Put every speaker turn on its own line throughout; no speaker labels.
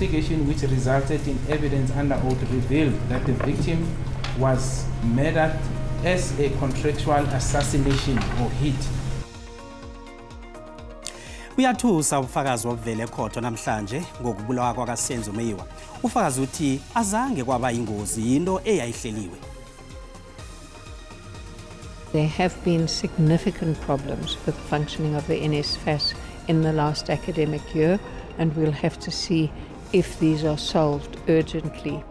Investigation which resulted in evidence under oath revealed that the victim was murdered as a contractual assassination or hit.
Uyathusa ubufakazi obuvele ekhotho namhlanje ngokubulawa kwakaSenzo Meyiwa. Ufakazi uthi azange kwaba ingozi, yinto eyayihleliwe.
There have been significant problems with the functioning of the NSFAS in the last academic year, and we'll have to see if these are solved urgently.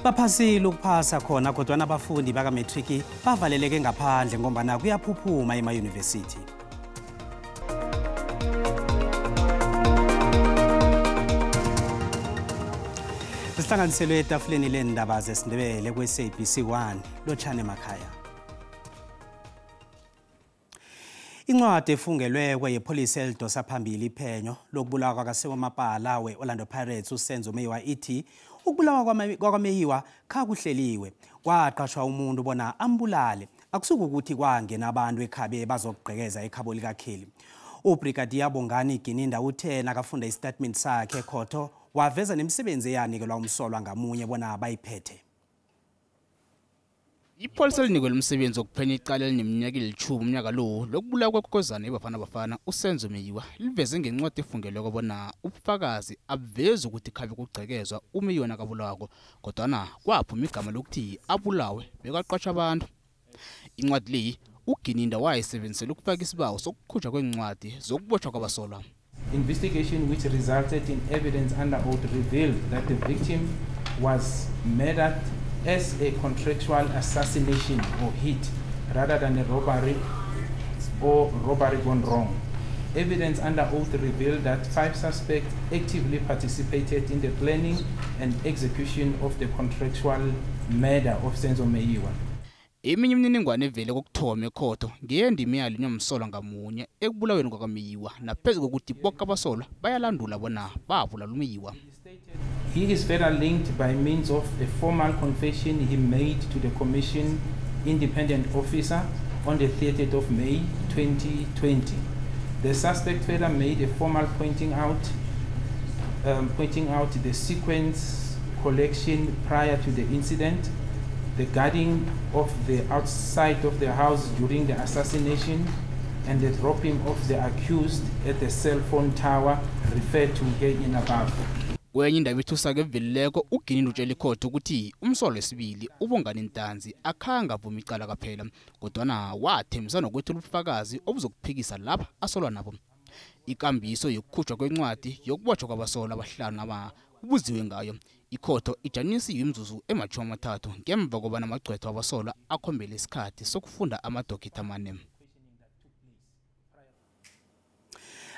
Baphasile ukuphasa khona, kodwana abafundi bakametriki bavaleleke ngaphandle ngombana kuyaphuphuma emayunivesithi. Sihlanganiselwe etafuleni leendaba zesiNdebele kwe-SABC 1. Lotshane emakhaya. Incwadi efungelweko yepholisa elidosa phambili iphenyo lokubulawa kwakaSewa Mapala we-Orlando Pirates uSenzo Meyiwa ithi ukubulawa kwakaMeyiwa khakuhleliwe, kwaqashwa umuntu bona ambulale. Akusuke ukuthi kwangena abantu ekhabe bazokugqekeza ekhabo likaKheli. UBrigadier Bongani Gininda uthe nakafunda isitatimende sakhe ekhotho waveza nemisebenzi eyanikelwa umsolwa ngamunye bona bayiphethe.
Ipholisa elinikelwe umsebenzi wokuphenya icala elineminyaka eli-10 umnyaka lo lokubulawa kwekokozana eBafana Bafana uSenzo Meyiwa liveze ngencwadi efungelweko bona ubufakazi abuvezi ukuthi khabe kugcekezwa uMeyiwa nakabulawako, kodwana kwaphuma igama lokuthi abulawe bekaqatjhwa abantu. Incwadi le uGininda wayisebenzisela ukufaka isibawo sokukhutjhwa kweencwadi zokubotjhwa kwabasolwa.
Investigation which resulted in evidence under oath revealed that the victim was murdered as a contractual assassination or hit rather than a robbery or robbery gone wrong. Evidence under oath revealed that 5 suspects actively participated in the planning and execution of the contractual murder of Senzo Meyiwa.
Eminye imininingwane evele kokuthoma ekhotho ngeyendima eyalinywa msolwa ngamunye ekubulaweni kwakaMeyiwa, naphezu kokuthi boke abasolwa bayalandula bona babulala uMeyiwa.
He is further linked by means of a formal confession he made to the Commission Independent Officer on the 30th of May 2020. The suspect further made a formal pointing out the sequence collection prior to the incident, the guarding of the outside of the house during the assassination, and the dropping of the accused at the cell phone tower referred to herein above.
Kwenye indaba ethusako evelileko, uGininda utshela ikhotho ukuthi umsolwa wesibili uBongani Ntanzi akhange avume icala kwaphela, kodwana wathembisa nokwethula ubufakazi obuzokuphikisa lapha asolwa nabo. Ikambiso yokukhutjhwa kwencwadi yokubotjhwa kwabasolwa abahlanu aba kubuziwe ngayo. Ikhotho ijanisiwe imizuzu ema-30 ngemva kobana amagcwetha wabasolwa akhombele isikhathi sokufunda amadokhetha amane.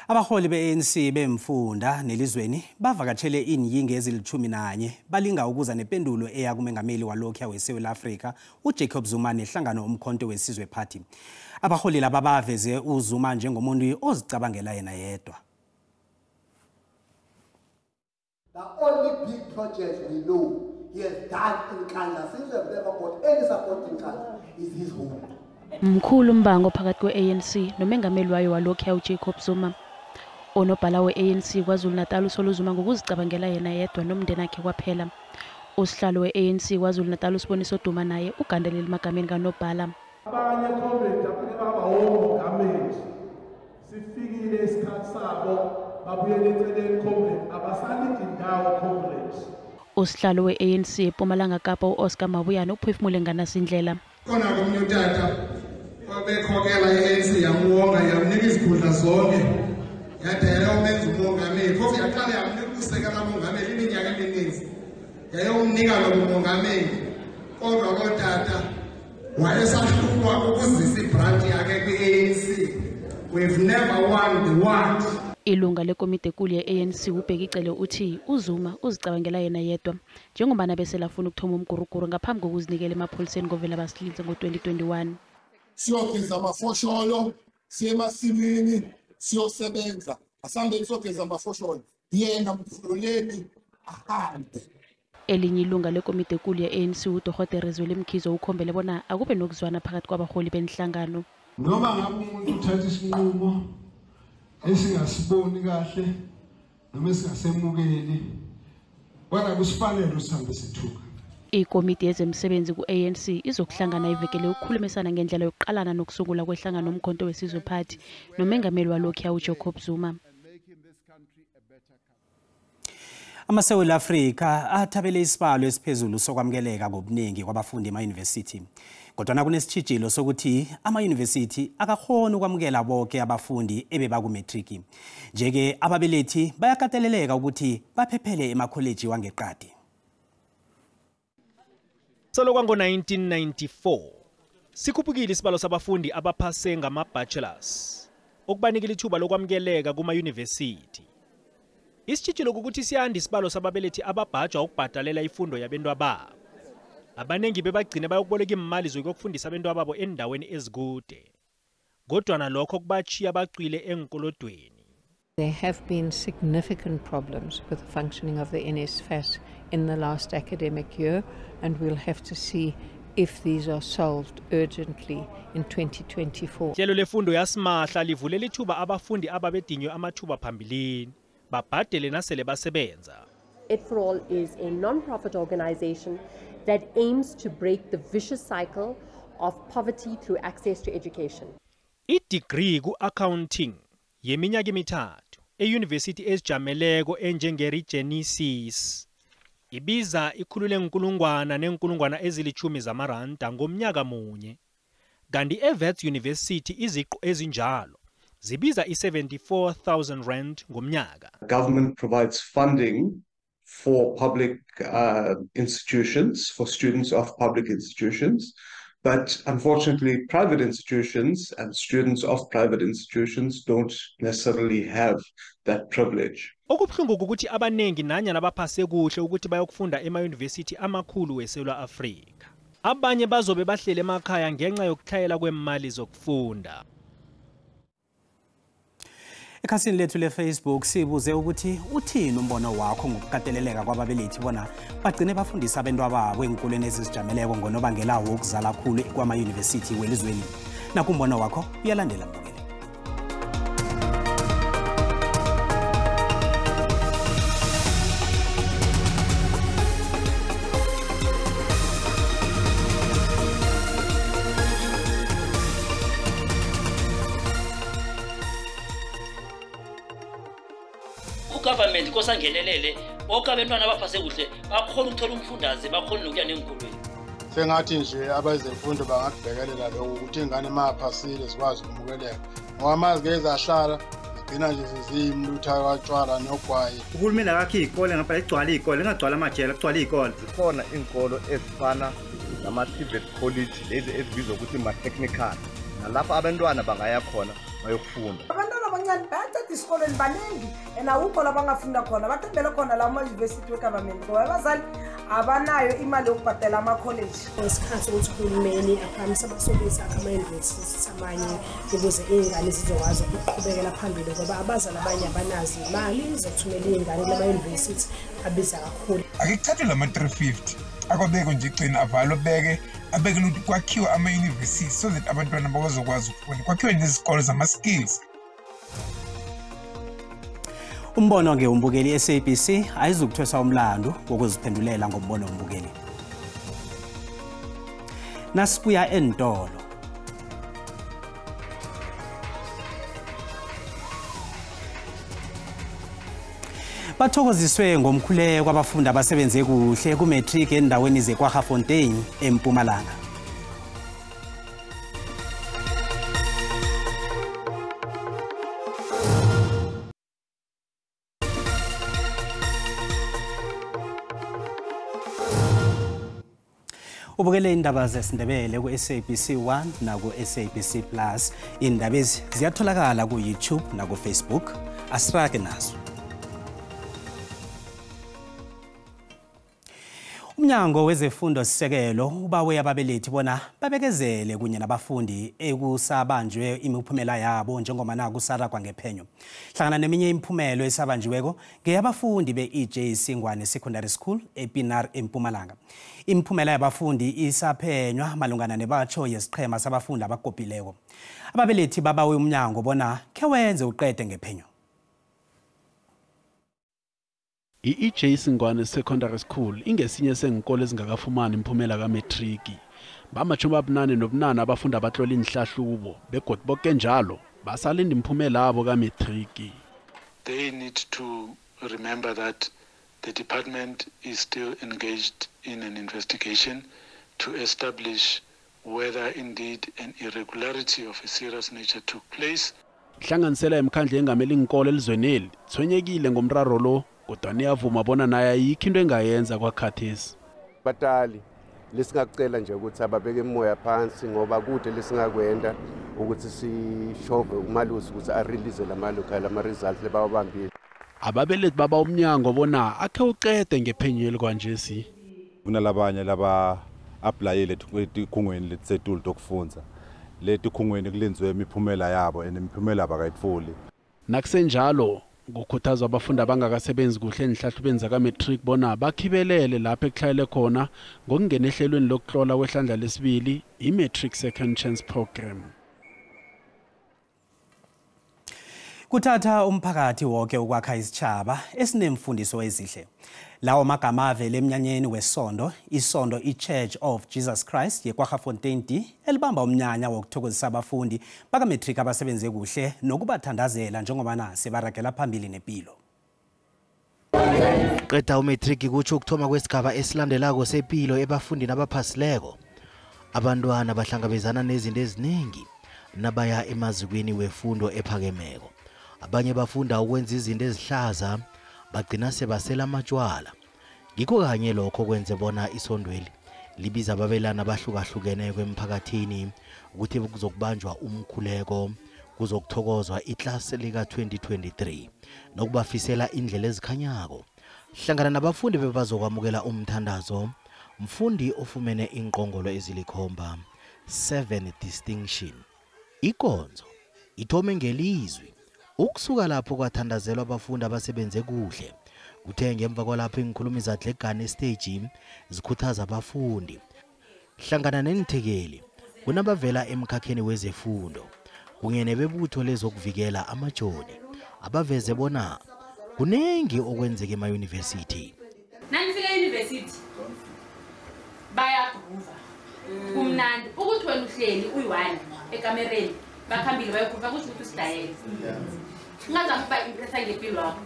Abaholi be-ANC bemfunda nelizweni bavakatshele iinyingi ezili-11 balinga ukuza nempendulo eya kumengameli walokhuya weSewula Afrika uJacob Zuma nehlangano Umkhonto weSizwe Party. Abaholi laba baveze uZuma njengomuntu ozicabangela yena yedwa.
The only big project we know he has done in Nkandla, since we have never got any support in Nkandla, is his home.
Mkhulu umbango phakathi kwe-ANC nomengameli wayo walokhuya uJacob Zuma. Onobhala we-ANC KwaZulu-Natal usola uZuma ngokuzicabangela yena yedwa nomndeni wakhe kwaphela. Usihlalo we-ANC KwaZulu-Natal uSiboniso Duma naye ugandelele emagameni kanobhala.
Abanye comrades abake baba womongameli sifikile isikhathi sabo babuyele eceleni comrades, abasalindi indawo comrades.
Usihlalo we-ANC eMpumalanga Kapa u-Oscar Mabuyane uphefumule nganasindlela.
Khona komnye utata obekhokela i-ANC yamuwonga yamnika izikhundla zonke, yade yayomenza umongameli, phofu yaqala yamnika usekela mongameli iminyaka emininzi, yayomnika lo mongameli, kodwa lo tata wayesahlulwa ukuzisa ibranti yakhe kwi-ANC. We've never won the ward.
Ilunga lekomiti ekulu ye-ANC uBheki Cele uthi uZuma uzicabangela yena yedwa njengoba beselafuna ukuthoma umguruguru ngaphambi kokuzinikela emapholiseni ngovela basilinze ngo-2021.
Siyogeza amafosholo, siye emasimini, siyosebenza. Asambe siyogeza amafosholo. Yena mkhululeni ahambe.
Elinye ilunga lekomiti ekulu ye-ANC uDorhotere Zweli Mkhize ukhombele bona akube nokuzwana phakathi kwabaholi benhlangano.
Noma ngabe umuntu uthatha isinqumo esingasiboni kahle, Noma singasemukeli kodwa kusifanele usihambe sithuka.
Ikomiti yezemisebenzi ku-ANC izokuhlangana ivekele ukukhulumisana ngendlela yokuqalana nokusungula kwehlangano Umkhonto weSizwe Party nomengameli walokhuya uJacob Zuma.
AmaSewula Afrika athabele isibalo esiphezulu sokwamukeleka ngobuningi kwabafundi ema-university. Kodwana kunesitjhijilo sokuthi ama-university akakhoni ukwamukela bonke abafundi ebebakumatriki. Nje-ke ababelethi bayakateleleka ukuthi baphephele emakholeji wangeqadi.
Solo kwango-1994 sikhuphukile isibalo sabafundi abaphase ngama-bachelors okubanikela ithuba lokwamukeleka kuma-university. Isitjhijilo kukuthi siyanda isibalo sababelethi ababhajwa ukubhadalela ifundo yabentwababo. Abanengi bebagcine bayokuboleka imali zokuyokufundisa abentwababo endaweni ezikude. Kodwana lokho kubachiya bacwile enkolodweni.
There have been significant problems with the functioning of the NSFAS in the last academic year, and we'll have to see if these are solved urgently in 2024.
Ihlelo lefundo yasimahla livulela ithuba abafundi ababedinywe amathuba phambilini babhadele nasele basebenza.
Ed for All is a non-profit organization that aims to break the vicious cycle of poverty through access to education.
I-degree ku-accounting yeminyaka emithathu e-university ezijameleko enjenge-Regenesis ibiza 100,000 zamaranda ngomnyaka munye. Kanti e-Wits University iziqu ezinjalo zibiza i-74,000 rand ngomnyaka.
Government provides funding for public institutions, for students of public institutions, but unfortunately private institutions and students of private institutions don't necessarily have that privilege.
Okubuhlungu ukuthi abanengi nanyana baphase kuhle ukuthi bayokufunda ema-university amakhulu weSouth Africa. Abanye bazobe bahlele emakhaya ngenxa yokutlhayela kwemali zokufunda.
Ekhasini lethu le-Facebook sibuze ukuthi uthini umbono wakho ngokukateleleka kwababelethi bona bagcine bafundisa abantwababo eenkolweni ezizijameleko ngonobangela wokuzala khulu kwama-university welizweni. Nakumbono wakho uyalandela mbukeli.
Government kosangenelele bonke abantwana abaphase kuhle bakhona ukuthola umfundaze bakhona nokuya neenkolweni.
Sengathi nje abezemfundo bangakubhekelela lokho ukuthi ingane maphasile zikwazi ukumukeleka ngoba amazi ezahlala zigcina nje zizimlutha kwatshwala nogwayi.
Uhulumeni akakhe iy'kole ngapha igcwale iy'kole engagcwala amajele kugcwale iy'kole.
Zikhona iy'nkolo ezifana nama-TVET college lezi ezibizwa ukuthi ma-technical nalapho abantwana bangaya khona bayokufunda.
Abantwana abancane bayaqeda esikolweni baningi and awukho la bangafunda khona bathembele khona la ama-university we-government ngoba abazali abanayo imali yokubhadela ama-college.
Isikhathi ukuthi uhulumeni aphakamise amasokisi akhe ama-university amanye ukuze iy'ngane zizokwazi ukuqhubekela phambili ngoba abazali abanye abanazo imali zokuthumela iy'ngane kulama-university abiza kakhulu.
Ake kuthathwe lama-350 akwabekwe nje igcina avalwe beke abeke ukuthi kwakhiwe ama-university so that abantwana bazokwazi ukufunda kwakhiwe nezikolo zama-skills.
Umbono ke umbukeli SABC ayizukuthwesa umlando wokuziphendulela ngombono umbukeli. Nasibuya entolo. Bathokoziswe ngomkhuleko abafundi abasebenze kuhle ku-matric endaweni zeKwaggafontein eMpumalanga. Ubukele indaba zesiNdebele ku-SABC 1 naku-SABC Plus. Indaba ezi ziyatholakala ku-YouTube naku-Facebook. Asirage nazo. Umnyango wezefundo sisekelo ubawe ababelethi bona babekezele kunye nabafundi ekusabanjwe imiphumela yabo njengoba nakusaragwa ngephenyo. Hlangana neminye imiphumelo esabanjiweko ngeyabafundi be-EJ Singwane Secondary School ePienaar eMpumalanga. Imiphumela yabafundi isaphenywa malungana nebatsho yesiqhema sabafundi abakopileko. Ababelethi babawe umnyango bona khe wenze uqede ngephenyo.
I-EJ Singwane Secondary School ingesinye seenkolo ezingakafumani imiphumela kametriki. Bama-88 abafundi abatlola iinhlahlubo begodu boke njalo basalinda imiphumela abo kametriki.
They need to remember that the department is still engaged in an investigation to establish whether indeed an irregularity of a serious nature took place.
Ihlanganisela yemikhandlu engamela iinkolo elizweneli ithwenyekile ngomraro lo, kodwa iyavuma bona naye ayikho into engayenza kwakhathesi.
Batali lesingakucela nje ukuthi ababeke imoya phansi ngoba kude lesingakwenda ukuthi sishove umalusi ukuthi arelease lama-results lebawabambile.
Ababelethi baba umnyango bona akhe uqede ngephenyeli kwanjesi.
Kunalabanye laba applyele etikhungweni letisetulu tokufundza. Letikhungweni kulenziwe imiphumela yabo and imiphumela abakayitfoli.
Nakusenjalo kukhuthazwa abafundi abangakasebenzi kuhle enhlahlubeni zaka-matric bona bakhibelele lapho ekuhlayele khona ngokungena ehlelweni lokuhlola kwehlandla lesibili i-Matric Second Chance Program.
Kuthatha umphakathi wonke ukwakha isitjhaba esinemfundiso ezihle. Lawo magama avele emnyanyeni wesondo, isondo i-Church of Jesus Christ yeKwaggafontein D elibamba umnyanya wokuthokozisa abafundi bakametriki abasebenze kuhle nokubathandazela njengoba sebaragela phambili nempilo.
Qeda umetriki kutsho ukuthoma kwesigaba esilandelako sempilo ebafundini abaphasileko. Abantwana bahlangabezana nezinto eziningi nabaya emazikweni wefundo ephakemeko. Abanye bafunda ukwenza izinto ezihlaza bagcina sebasela amatshwala. Ngikho kanye lokho kwenze bona isondweli libiza ababelana abahlukahlukeneko emphakathini ukuthi kuzokubanjwa umkhuleko, kuzokuthokozwa iklasi lika 2023 nokubafisela indlela ezikhanyako. Hlangana nabafundi bebazokwamukela umthandazo, mfundi ofumene inqongolo ezilikhomba 7 distinction. Ikonzo ithome ngelizwi. Ukusuka lapho kwathandazelwa abafundi abasebenze kuhle. Kuthe ngemva kwalapho iinkhulumi zadlegana esiteji zikhuthaza abafundi. Hlangana nenithekeli kunabavela emkhakheni wezefundo kunye nebebutho lezokuvikela amajoni abaveze bona kunengi okwenzeka emayunivesithi.
Nanifika eyunivesithi bayagruva kumnandi ukuthi wena uhleli uyi-one ekamereni bakhambile bayokhupha kusho ukuthi usidayele ungazami ukuba impressa ngempilo wakho.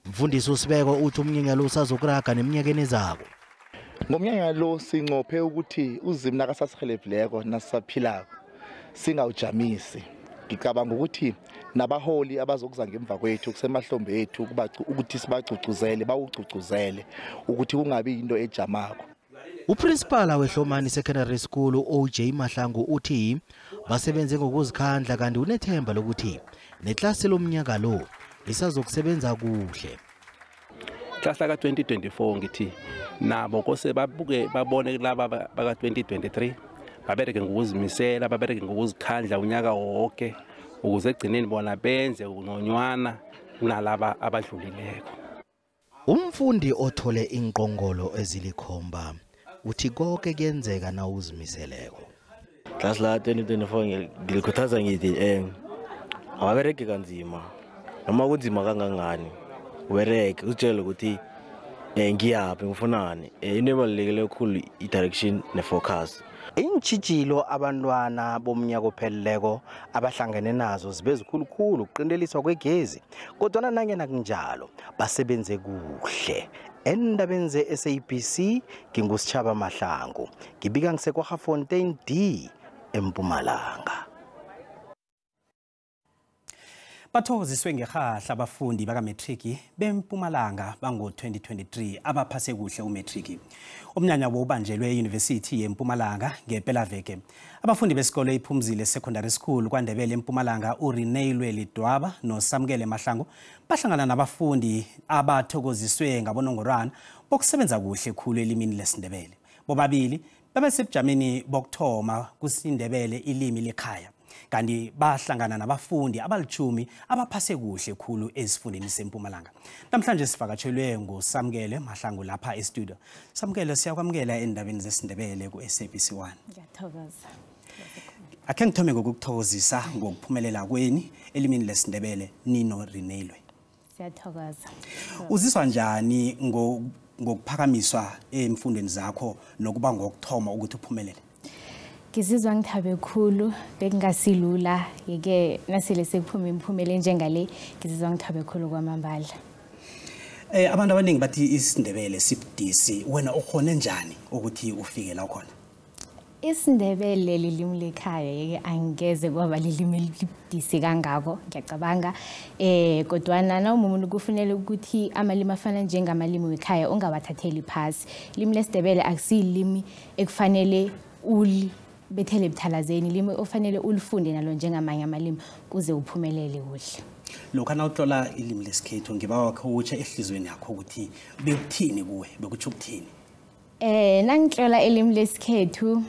Mfundisi uSibeko uthi umnyanya lo usazokuraga neminyakeni ezako.
Ngomnyanya lo sinqophe ukuthi uZimu nakasasihelebhileko nasisaphilako singawujamisi. Ngicabanga ukuthi nabaholi abazokuza ngemva kwethu kusemahlombe ethu ukuthi sibagcugcuzele bawugcugcuzele ukuthi kungabi into ejamako.
Uprincipala weHlomani Secondary School OJ Mahlangu uthi basebenze ngokuzikhandla kanti unethemba lokuthi neklasi lomnyaka lo lisazokusebenza kuhle.
Klasi ka 2024 ngithi nabo kose babuke babone kulaba baka 2023 babereke ngokuzimisela, babereke ngokuzikhandla unyaka wonke ukuze egcineni bona benze ungconywana kunalaba abadlulileko.
Umfundi othole inqongolo ezilikhomba uthi konke kuyenzeka na uzimiseleko.
Class la 2024 ngilikhuthaza ngithi ababereke kanzima noma kunzima kangangani ubereke uzitshele ukuthi ngiyaphi ngifunani. Into ebalulekile kakhulu i-direction ne-focus.
Iintjhijilo abantwana bomnyaka opheleleko abahlangene nazo zibe zikhulukhulu ukuqinteliswa kwegezi, kodwana nanyana kunjalo basebenze kuhle. Endabeni ze-SABC nginguSitjhaba Mahlangu, ngibika ngiseKwaggafontein D eMpumalanga. Bathokoziswe ngerhahla abafundi bakametriki beMpumalanga bango-2023 abaphase kuhle umetriki. Umnyanya ubanjelwe e-University yeMpumalanga ngepelaveke. Abafundi besikolo iPhumzile Secondary School kwaNdebele eMpumalanga uReneilwe Lidwaba noSamukele Mahlangu bahlangana nabafundi abathokoziswe ngabonongorwana bokusebenza kuhle khulu elimini lesiNdebele. Bobabili babesebujameni bokuthoma kusiNdebele ilimi lekhaya. Kanti bahlangana nabafundi abalithumi abaphase kuhle khulu ezifundeni sempumalanga. Namhlanje sivakatshelwe nguSamukele Mahlangu lapha e-studio. Samukele, siyakwamukela endabeni zesiNdebele ku-SABC 1.
Ngiyathokoza.
Akhe ngithome ngokukuthokozisa ngokuphumelela kweni elimini lesiNdebele nino Reneilwe.
Siyathokoza.
Uzizwa njani ngokuphakamiswa emfundweni zakho nokuba ngokuthoma ukuthi uphumelele?
Ngizizwa ngithabe khulu, bekungasilula, yeke nasele sekuphuma imiphumela njengale, ngizizwa ngithabe khulu kwamambala.
Abantu abaningi bathi isiNdebele sibudisi, wena ukhone njani ukuthi ufike la khona?
IsiNdebele lilimi lekhaya, yeke angeze kwaba lilimi elibudisi kangako, ngiyacabanga. Kodwana na umuntu kufanele ukuthi amalimi afana njengamalimi wekhaya ungawathatheli phasi. Ilimi lesiNdebele akusiyilimi ekufanele ulibethele ebuthalazeni, ilimi ofanele ulifunde nalo njengamanye amalimi kuze uphumelele kuhle.
Lokha nawutlola ilimi lesikhethu ngiba wakho utshe ehlizweni yakho ukuthi bekuthini kuwe, bekutsho ukuthini?
Nangitlola ilimi lesikhethu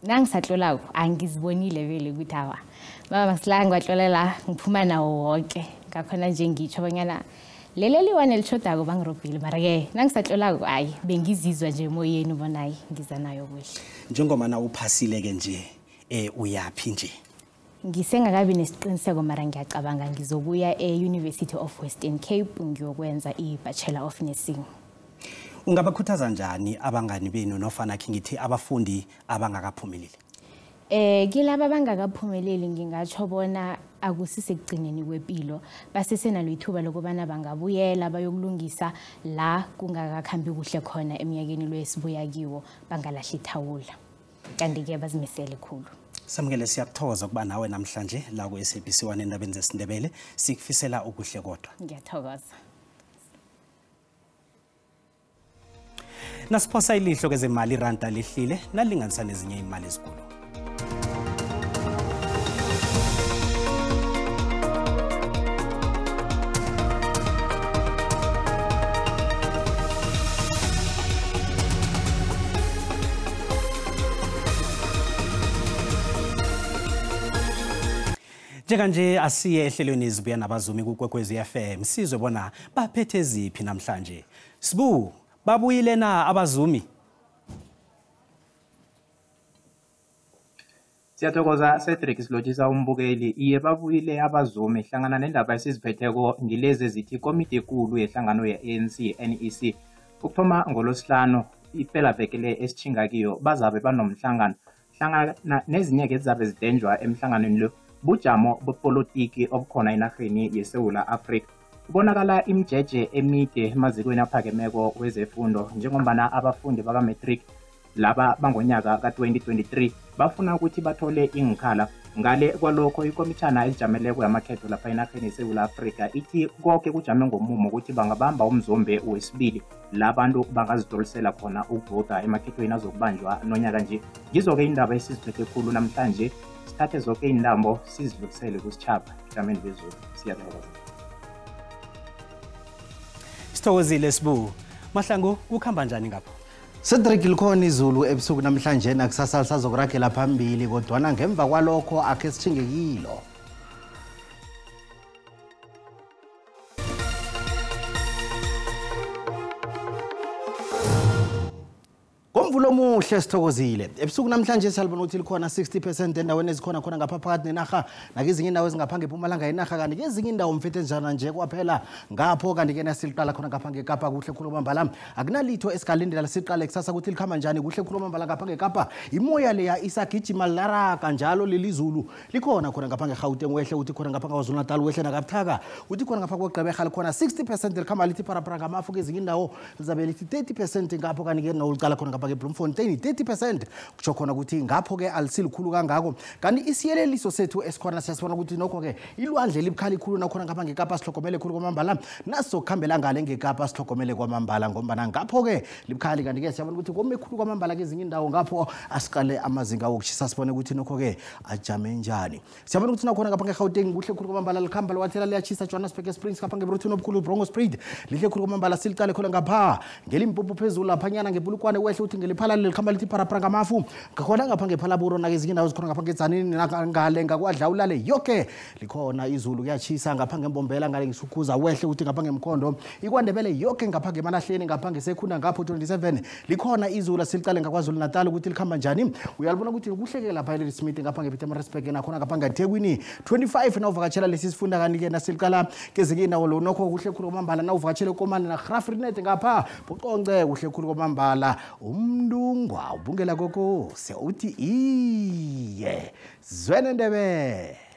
nangisatlolako angizibonile vele ukuthi awa baba masilanga watlola la ngiphuma nawo wonke, ngakhona nje ngitsho bonyana leli liwane elishodako bangirobhile, mara-ke nangisatlolako hayi bengizizwa nje emoyeni bona hayi ngiza nayo kuhle.
Njengomana uphasile-ke nje uyaphi nje?
Ngisengakabi nesiqiniseko mara ngiyacabanga ngizokuya e-University of Western Cape ngiyokwenza i-Bachelor of Nursing.
Ungabakhuthaza njani abangani benu nofana khe ngithi abafundi abangakaphumeleli?
Kilaba abangakaphumeleli ngingatsho bona akusisekugcineni kwempilo, basesenalo ithuba lokubana bangabuyela bayokulungisa la kungakakhambi kuhle khona eminyakeni lo esibuya kiwo, bangalahli ithawula. Kanti-ke bazimisele khulu.
Samukele, siyakuthokoza ukuba nawe namhlanje la ku-SABC 1 endabeni zesiNdebele, sikufisela okuhle kodwa.
Ngiyathokoza.
Nasiphosa ilihlo kezemali, iranda lehlile nalinganisa nezinye imali ezinkulu. Njenganje asiye ehlelweni ezibuya nabazumi kuKwekwezi FM, sizwe bona baphethe ziphi namhlanje. Sibu, babuyile na abazumi?
Siyathokoza Cedric, silotshisa umbukeli. Iye, babuyile abazumi. Hlangana nendaba esiziphetheko ngilezi ezithi ikomiti ekulu yehlangano ye-ANC NEC ukuthoma ngolosihlanu ipelaveke le esitjhinga kiyo bazabe banomhlangano. Hlangana nezinye-ke ezizabe zidenjwa emhlanganweni lo bujamo bepolitiki obukhona enarheni yeSewula Afrika. Kubonakala imijeje emide emazikweni aphakemeko wezefundo njengombana abafundi baka-matric laba bangonyaka ka-2023 bafuna ukuthi bathole iinkhala. Ngale kwalokho ikomitjhana ezijameleko yamakhetho lapha enarheni yeSewula Afrika ithi konke kujame ngomumo ukuthi bangabamba umzombe wesibili labantu bangazitolisela khona ukuvota emakhethweni azokubanjwa nonyaka nje. Ngizo-ke indaba esiziphethe khulu namhlanje, sithathe zonke iintambo sizidlulisele kusitjhaba ejameni bezulu. Siyathokoza.
Sithokozile Sibu. Mahlangu, kukhamba njani ngapho?
Cedric, likhona izulu ebusuku namhlanje nakusasa lisazokuragela phambili, kodwana ngemva kwalokho akhe sitjhinge kilo. Ngomvulo omuhle sithokozile. Ebusuku namhlanje siyalibona ukuthi likhona 60% endaweni ezikhona khona ngapha phakathi nenarha nakezinye indawo ezingapha ngeMpumalanga yenarha, kanti kezinye indawo mfethe njana nje kwaphela ngapho. Kanti ke nasiqala khona ngapha ngeKapa kuhle khulu kwamambala, akunalitho esigalindela siqale kusasa ukuthi likhamba njani kuhle khulu kwamambala ngapha ngeKapa. Imoya leya isagijima laraka njalo lelizulu likhona khona ngapha ngeGauteng wehle, uthi khona ngapha KwaZulu-Natal wehle nakabuthaka, uthi khona ngapha kwaGqeberha likhona 60% likhamba lithi parapara ngamafu, kezinye indawo lizabe lithi 30% ngapho. Kanti ke nawuliqala khona ngapha Bloemfontein 30%, kutsho khona ukuthi ngapho-ke alisilikhulu kangako. Kanti isiyeleliso sethu esikhona siyasibona ukuthi nokho-ke ilwandle libukhali khulu nakhona ngapha ngeKapa, sihlogomele khulu kwamambala. Nasizokukhambela ngale ngeKapa sihlogomele kwamambala ngombana ngapho-ke libukhali. Kanti-ke siyabona ukuthi kome khulu kwamambala kezinye indawo ngapho. Asiqale amazinga wokushisa sibone ukuthi nokho-ke ajame njani. Siyabona ukuthi nakhona ngapha ngeGauteng kuhle khulu kwamambala, likhamba liwathela liyatshisa. Johannesburg Springs ngapha ngeBruton obukhulu Bronco Spruit lihle khulu kwamambala. Siliqale khona ngapha ngeLimpopo phezulu laphanyana ngePolokwane wehle
ukuthi ngeliphalali likhamba lithi pharapara ngamafu ngakhona ngapha ngephalaburo nakezinye indawo zikhona ngapha ngedzanini ngale ngakwadlawulale yoke likhona izulu. Kuyatshisa ngapha ngembombela ngale ngisukhuza wehle uthi ngapha ngemkhondo ikwandebele yoke ngapha ngemalahleni ngapha ngesekhunda ngapho 27 likhona izulu. Silicale ngakwazulu Natal ukuthi likhamba njani. Uyalibona ukuthi kuhleke lapha eLadysmith ngapha ngePietermaritzburg nakhona ngapha ngaThekwini 25 nawuvakatshela lesi sifunda. Kanti-ke nasilicala kezinye indawo lo nokho kuhle khulu kwamambala nawuvakatshela eKomani naGraaff-Reinet ngapha buqonce kuhle khulu kwamambala. Umntungwa ubungela kokose uthi iye Zwene Ndebele.